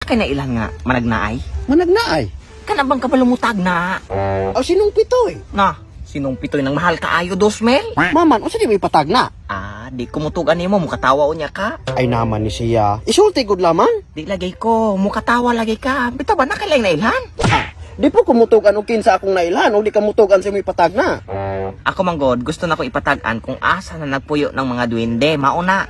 kay nailan nga managnaay? Managnaay. Kana bang kabalumutag na? Aw sinong pitoy? Na, sinong pitoy ng mahal kaayo 2,000? Maman, unsa di mo ipatag na? Ah, di ko mutugan nimo mukatawa unya ka. Ay naman ni siya. Isulti gud lamang. Di lagay ko, mukatawa lagi ka. Bitaw ba na kay laing nailhan? Ah, di po kumutugan og kinsa akong nailhan o di ka mutugan sa mo ipatag na. Ako man god, gusto na ko ipatag-an kung asa na nagpuyo ng mga duwende, mauna.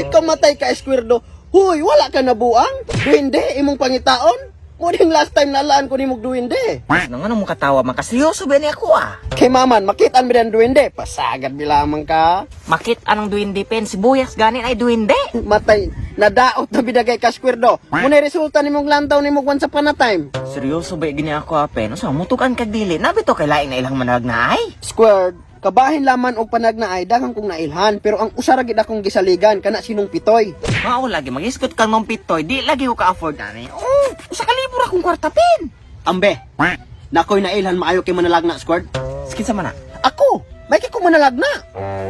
Kamatay ka eskwirdo. Huy, wala ka nabuang. Duwende imong pangitaon. Mo ding last time nalaan ko nimog duwende. Ano nga nung mukatawa man ka, seryoso ba ni ako ah? Kay maman, makitaan mi ang duwende. Pasagad bilamang ka. Makit anong duwende pen, sibuyas ganin ay duwende. Matay, nadaot na bidagay ka eskwirdo. Muna resulta nimong lantaw nimog once upon a time. Seryoso ba gini ako ah, pen? Usa mutugan kag dili, nabito kay laing na ilang managnaay. Squared, kabahin laman og panagnaay daghang kong nailhan pero ang usa ra gid akong gisaligan kana sinong pitoy. Mao lagi magisgot kang nung pitoy, di lagi ko ka-afford ani. Oh, usa ka libo ra kong kwarta pen. Ambe, nakoy nailhan maayo kay manalagna squared. Skinsa man na? Ako, may kay ko manalagna.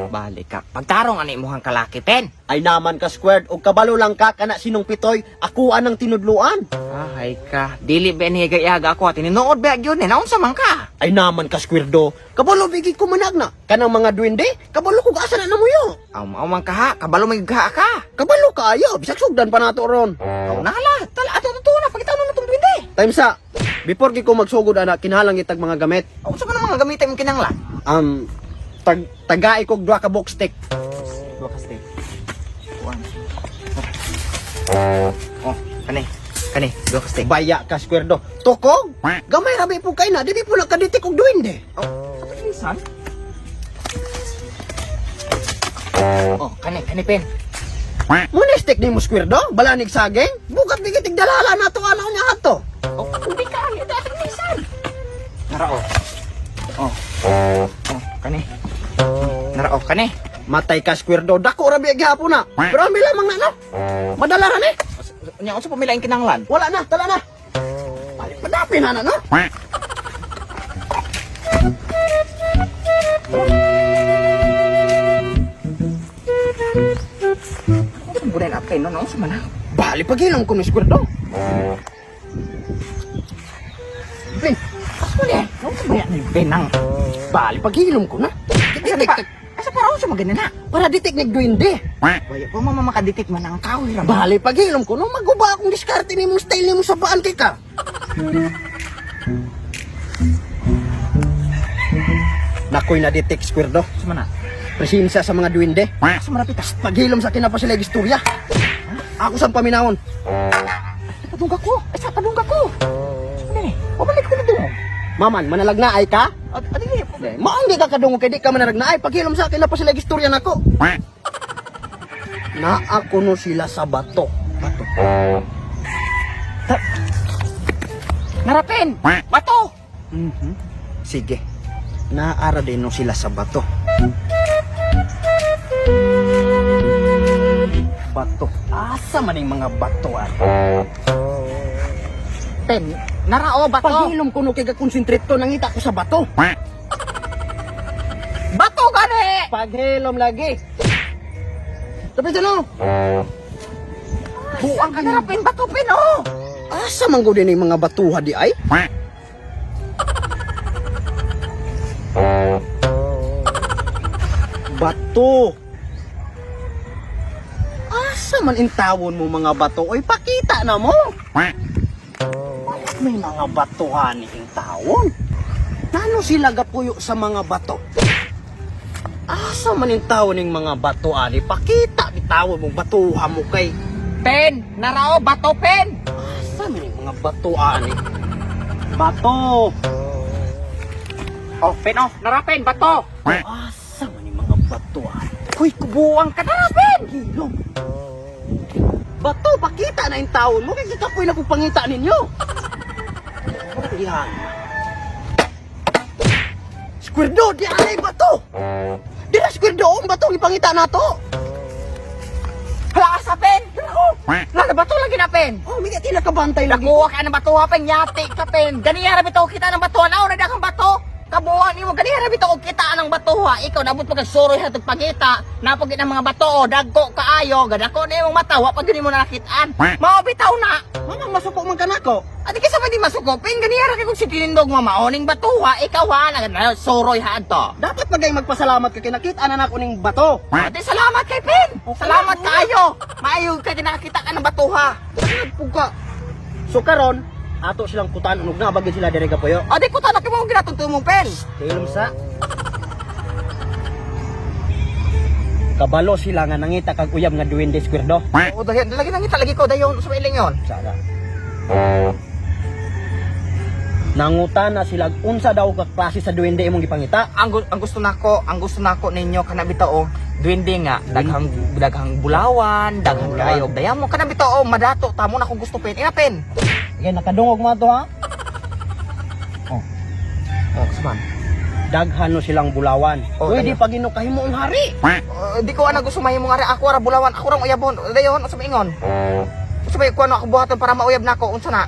Balik ka. Pagtarong ani imong kalaki pen. Ay naman ka squared og kabalo lang ka kana sinong pitoy, ako anang tinudluan. Ay ka, dili ba ni higayaga ako at tinuod ba gyud ni naunsa man ka? Ay naman ka squirdo, kabalo bigi ko managna. Kanang mga duwende, kabalo ko asa na namuyo. Aw mao man ka ha, kabalo may ka ka. Kabalo kaayo, bisag sugdan pa nato ron. Aw nala, tala ato to na pagitaw na tong duwende. Time sa before gi ko magsugod ana kinahanglan gitag mga gamit. Aw unsa man ang mga gamitin imong kinahanglan? Tagay kog duha ka box stick. Duha ka stick. One. Oh, kani. Kani, duha ka stick. Baya ka squirdo. Tukog. Gamay ra po kay na, dili po na kaditik og duwende. Oh, kapilisan. Oh, kani, kani pen. Muna stick nimo squirdo, balanig saging. Bukat bigit dalala na to ana niya ato. Oh, ubi ka, ito atong nisan. Nara oh. Oh. Oh, kani. Nara oh, kani. Matay ka squirdo, dako ra biya gihapon na. Pero ang lamang na no. Madala ra ni. Unya unsa pa milaing kinahanglan? Wala na, tala na. Balik padapin na no. Unsa buday na pen no, unsa man na? Bali pagilom ko ni squirdo. Ben, Asa man eh? Unsa ba yan penang? bali paghilom ko na. Asa pa? Asa para unsa maganda na? Para ditik ni duwende. Baya pa mama makaditik man ang kahoy ra. Bali paghilom ko no, maguba akong diskarte nimo style nimo sa baan kay ka. Nakoy na detect squirdo. Unsa man na? Presensya sa mga duwende. Asa man rapita? Paghilom sa kinapa sila istorya. Ako sa paminawon. Padungga ko. Asa padungga ko. Unsa man eh? Wabalik ko na dungog. Maman, manalagnaay ka? Adili. Maong di ka kadungog kay di ka manalagnaay. Paghilom sa akin na pa sila istorya nako. Naa kuno sila sa bato. Bato. Narapin! Bato! Sige. Naara din no sila sa bato. Bato. Asa man yung mga bato ay? Pen, narao bato. Paghilom ko no kay ga-concentrate to nangita ko sa bato. Bato gani! Paghilom lagi. Tapos ano? Buang ka narapin bato pen oh. Asa man gud din yung mga batuha di ay? Bato. Asa man intawon mo mga bato? Oy, pakita na mo. May mga batuhan ni intawon. Nano sila gapuyo sa mga bato? Asa man intawon ning mga bato ani? Pakita bitawon mong batuha mo kay. Pen, narao bato pen. Asa man yung mga bato ani? Bato. Oh, pen oh, narapin bato. Asa man yung mga bato ani? Kuy, kubuang ka narapin. Hilom. Bato, pakita na yung taon mo. Kaya kapoy na kung pangita ninyo. Yan. Squirdo, di anay bato. Di na squirdo, ang bato ang ipangita na to. Hala sa pen. Hala bato lagi na pen. Oh, may tinakabantay lagi. Nakuha ka ng bato ha pen, yati ka pen. Ganiya ra bitaw kita ng bato. Nauna na kang bato. Kabuan nimo ganiha ra bitaw og kita ang bato ha. Ikaw nabot pa kag suroy hatag pangita. Napagit ang mga bato o dagko kaayo, gadako na imong mata, wa pa gyud nimo nakitaan. Mao bitaw na. Mamang masuko man kanako. Adi kaysa pa di masuko, pin ganiha ra kay kung si Tinindog mama oning bato ha, ikaw ha, nag suroy ha adto. Dapat pagay magpasalamat ka kay nakita na nako ning bato. Ate, salamat kay Pin. Salamat kaayo. Maayo kay nakakita ka ng bato ha. Puga. So karon, ato silang kutan unog na bagay sila diri gapuyo. Adi ko tanak mo ginatunto mong pen. Hilom sa. Kabalo sila nga nangita kag uyab nga duwende square do. Oo, dayon lagi nangita lagi ko dayon sa iling yon. Sara. Nangutan na sila unsa daw ka klase sa duwende imong gipangita. Ang gusto nako, ang gusto nako ninyo kana bitaw og duwende nga daghang daghang bulawan, daghang kaayo og dayamo kana bitaw og madato tamo na akong gusto pen. Ina pen. Okay, nakadungog mo to ha. Oh, Oh, saman. daghan no silang bulawan. Oh, Pwede tayo. pa ginukahimo ang hari. Di ko ana gusto mahimo nga ako ra bulawan, ako rang uyabon. Dayon sa maingon. Sa may kuno ako buhaton para mauyab nako unsa na?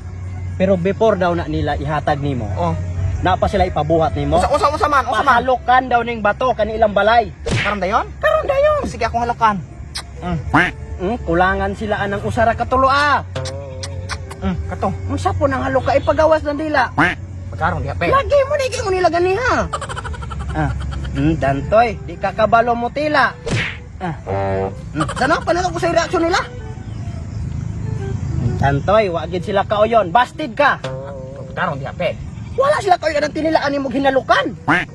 Pero before daw na nila ihatag nimo, Oh. na pa sila ipabuhat nimo. Unsa unsa unsa man, unsa man. Pahalokan daw ning bato kanilang balay. Karon dayon? Karon dayon. Sige akong halokan. Mm. Kulangan sila anang usara katulo ah. Kato. Unsa po nang halok ka ipagawas ng dila. Pagkaron diha pe. Lagi mo ni mo nila ganiha. Ah. Dantoy, di ka kabalo mo tila. Ah. Sana pa ko sa reaksyon nila. Dantoy, wa gid sila kaoyon, bastid ka. Pagkaron diha pe. Wala sila kaoyon ang tinilaan nimo hinalukan.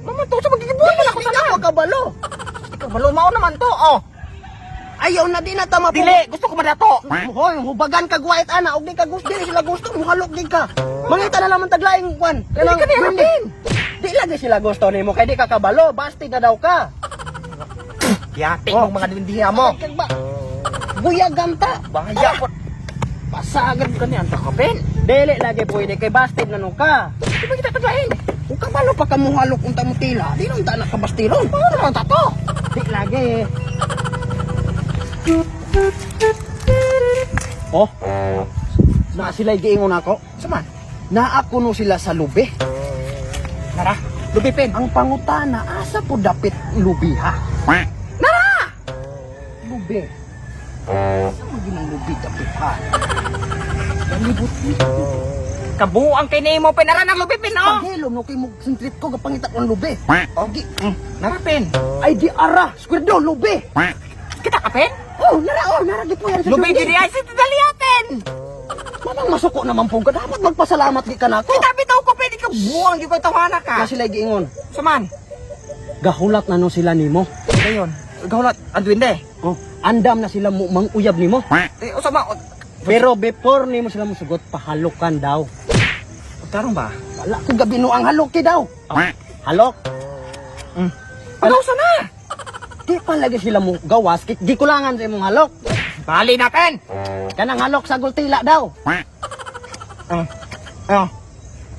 Mama to sa magigibuhat na ako Di tanan. ka kabalo. Ikaw balo mao naman to. Oh. Ayaw na di na tama po. Dili, gusto ko madato. Hoy, hubagan ka guwait ana og di ka gusto, dili sila gusto, muhalok din ka. Mangita na lamang taglaing kwan. Dili ka niya, Wendy. Di lagi sila gusto nimo kay di ka kabalo, bastid na daw ka. Yati Oh. mong mga dindiha mo. Kag ba? Buyagan ta. Bahaya po. Pasagan Kani anta ka pen. Dili lagi pwede kay bastid na nung ka. Di ba kita taglain? Kung kabalo pa ka muhalok unta mo tila, di lang ta nakabastilon. Mao naman ta to. Di lagi. Oh. Na sila giingon ako. Saman? Naa kuno sila sa lubi. Nara, lubi pen. Ang pangutana asa po dapit lubi ha? Nara! Lubi. Asa mo ginang lubi dapit ha? Galibot ni. Kabuang kay nimo pen nara nang lubi pen oh. Paghilom no kay mo sentrit ko gapangita ko ang lubi. Oh, Gi, nara pen. ay di ara, square do lubi. Kita ka pen? Oh, nara oh, nara gi po yan sa Lubi duwende. diri ay sa daliaten. Mamang masuko naman po ka dapat magpasalamat gi ka nako. Kita bitaw ko pen ikaw buang gyud ko tawana ka. Na sila giingon. Saman? Gahulat na no sila nimo. Dayon. Gahulat ang duwende. Oh, andam na sila mo manguyab nimo. Eh, usa ma. Pero before nimo sila musugot, pahalukan daw. Karon ba? Wala ko gabi no ang halok daw. Halok. Pagausa na. Di pa lagi sila mo gawas, gikulangan sa imong halok. Bali na pen. Kanang halok sa gultila daw. Oh.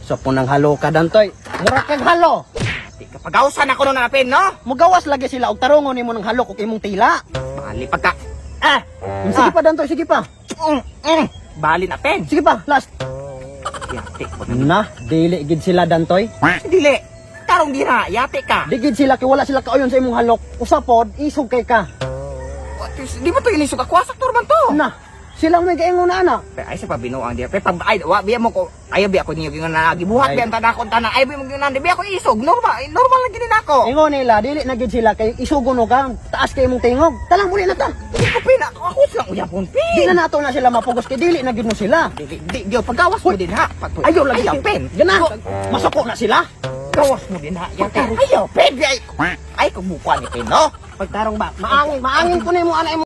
So punang halo ka dantoy. Mura kag halo. Di ka pagausan ako nun na pen, no? Mugawas lagi sila og tarungon nimo ng halok og imong tila. Bali pagka. Ah. Sige pa dantoy, sige pa. Bali na pen. Sige pa, last. Yati ko. Na, dili gid sila dantoy. Dili. Karong dira, yati ka. Di gid sila kay wala sila kauyon sa imong halok. Usapod, isog kay ka. Di ba to inisog ako? Sakto man to. Na, silang may gaingon na ana. Pe, ay sa pabinuang diya. Pe, pag, ay, wa, biya mo ko, ayaw biya ko niyo, gingon na, gibuhat Ay. biya ang tanakon tanan, ay biya mo gingon na, biya ko isog, normal, normal lang ginin ako. Ingon nila, dili na gid sila kay isugo no ka, taas kay imong tingog. Talang muli na ta. Di ko pin, ako silang uyapon, pin. Di na nato na sila mapugos kay dili na gid mo sila. Di, di, di, di, paggawas mo din ha. Pag, Ayaw lagi. Ayaw, pen. Gana, masuko na sila. Gawas mo din ha. Yate. Ayaw, pen. Ay, ay, kumukuha ni pen, no? Pagtarong ba, maangin, maangin ko nimo ana.